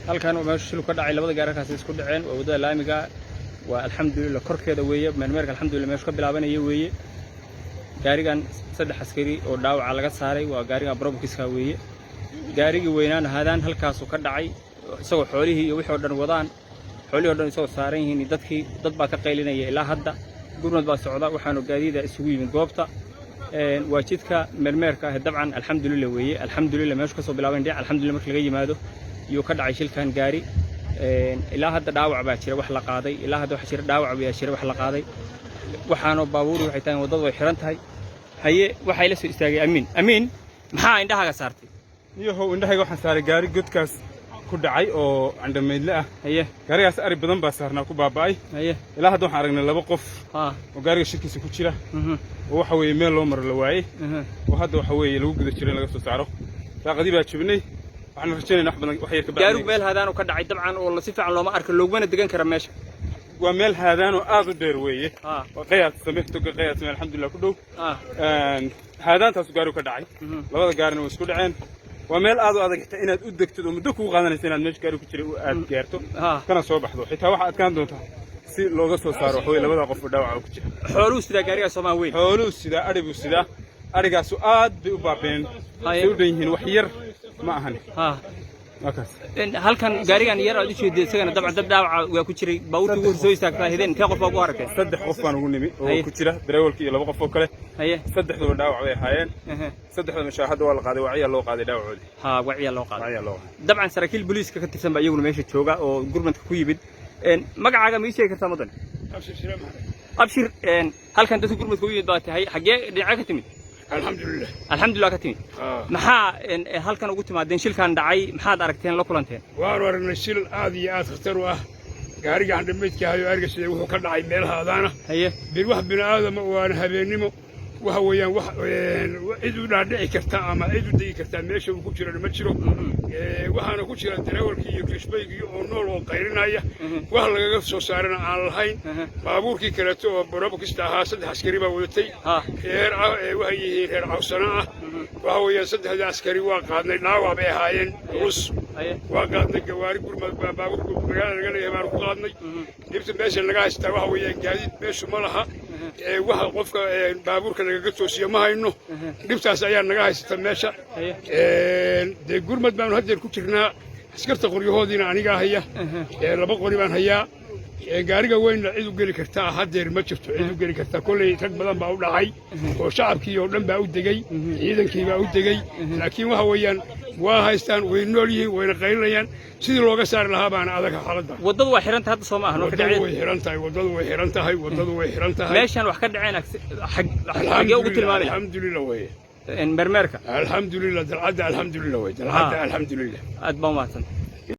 Halkan meeshu shilku ka dhacay, labada gaari halkaas isku dhaceen. Waa waddada laamiga, waa Alxamdulillah korkeeda weeye. Meermeerka Alxamdulillah meeshu ka bilaabanaya weeye. Gaarigan saddex askari oo dhaawaca laga saaray, waa gaarigan Probox-ka weeye. Gaarigii weynaana haadaan halkaasuu ka dhacay, isagoo xoolihii iyo wixii oo dhan wadaan, xoolihii o dhan isagoo saaran yihiin dadkii. Dad baa ka qaylinaya ilaa hadda, gurmad baa socda, waxaanu gaadiida isugu yimid goobta. Waa jidka meermeerka ah, dabcan Alxamdulillah weeye. Alxamdulillah meeshu kasoo bilaaban dhinac Alxamdulillah marka laga yimaado iyuu ka dhacay shilkan gaari. Ilaa hadda dhaawac baa jira wax la qaaday, ilaa hadda waxa jira dhaawac baa jira wax la qaaday. Waxaanu baabuuri waxay tahay, waddadu way xiran tahay. Haye, waxay la soo istaagay Amiin. Amiin, maxaa indhahaaga saartay? Niyahow, indhahayga waxaan saaray gaari godkaas ku dhacay oo candhamaydle ah. Gaarigaas ari badan baa saarnaa, ku baaba'ay. Ilaa hadda waxaan aragnay laba qof oo gaariga shirkiisa ku jira, oo waxa weeye meel loo maro la waayey, oo hadda waxa weeye lagu guda jiro in laga soo saaro. Daaqadii baa jebinay, waxaan rajaynayna wax badan wax yar ka bacdi. Gaarigu meel haadaanu ka dhacay dabcan, oo si fiican looma arko, loogumana degan kara meesha. Waa meel haadaanoo aad u dheer weeye. Waa Qayaad Same, toga Qayaad Same Alxamdulillah ku dhow. Haadaantaasu gaarigu ka dhacay. Labada gaarina way isku dhaceen. Waa meel aad u adag xitaa inaad u degtid, oo muddo kugu qaadanaysa inaad meesha gaarigu ku jiray aad gaarto kana soo baxdo. Xitaa waxaa adkaan doontaa si looga soo saaro wax weye labada qof oo dhaawaca ku jira. Xooluhu sidaa gaarigaa soomaa weyn? Xooluhu sidaa, adhi buu sidaa. Adhigaasu aad bay u baabeen, say u dhan yihiin, wax yar ma ahan. Waa kaas. Halkan gaarigan yar aad u jeedday isagana dabcan dad dhaawaca waa ku jiray. Baabuurtii ugu hor soo istaagtaa hideen, intee qof baa ugu aragteen? Saddex qof baan ugu nimi oo ku jira dareewalkii iyo laba qof oo kale. Saddexduba dhaawac bay ahaayeen. Saddexda mashaa hadda waa la qaaday, wacyaa loo qaaday dhaawacoodii. Ha, wacyaa loo qaaday. Wacyaa loo qaaday. Dabcan saraakiil booliiska ka tirsan baa iyaguna meesha jooga oo gurmadka ku yimid. Magacaaga ma ii sheegi kartaa, mudan? Abshir. Halkan dadka gurmadka u yimid baa tahay. Xaggee dhinacyo ka timid? Alxamdulilah. Alxamdulillah ka timid. Maxaa halkan ugu timaadeen shilkan dhacay? Maxaad aragteen, la kulanteen? Waanu aragnay shil aad iyo aad khatar u ah. Gaariga handhamaydka ahayo ariga siday wuxuu ka dhacay meelaha adaana. Bil wax bini aadama waana habeennimo, waxa weeyaan wax cid u dhaadhici karta ama cid u degi kartaa meesha uu ku jirana ma jiro. Waxaana ku jira dareewalkii iyo kishbaygii oo nool oo qaylinaya, wax lagaga soo saarana aan lahayn. Baabuurkii kaleeto oo Probox-ta ahaa saddex askari baa wadatay. Reer waxay yihiin reer Cawsano ah. Waxa weeyaan saddexdii askari waa qaadnay, dhaawac bay ahaayeen culus. Waa qaadnay gawaari gurmad baa baabuurka magaalada laga leeyahay baanu ku qaadnay. Dhibta meesha laga haystaa waxa weeyaan gaadiid meeshu ma laha. Waxa qofka baabuurka lagaga toosiyo ma hayno. Dhibtaas ayaa naga haysata meesha. Dee gurmad baanu haddeer ku jirnaa. Askarta qoryahoodiina anigaa haya, laba qori baan hayaa. Gaariga weynna cid u geli kartaa haddeer ma jirto. Cid u geli kartaa kolley rag badan baa u dhacay oo shacabkii oo dhan baa u degey, ciidankii baa u degey, laakiin waxa weeyaan waa haystaan, way nool yihiin, wayna qaylinayaan. Sidii looga saari lahaa baana adag xaaladda. Waddadu waa xiran tahay hadda, soo ma ahan? Waddadu way xiran tahay, waddadu way xiran tahay, waddadu way xiran tahay. Meeshan wax ka dhaceen xaggee ugu tilmaami? Alxamdulillah weye. Mermeerka. Alxamdulillah, dalcadda Alxamdulillah wey, dalcadda Alxamdulillah. Aad baa umahadsan.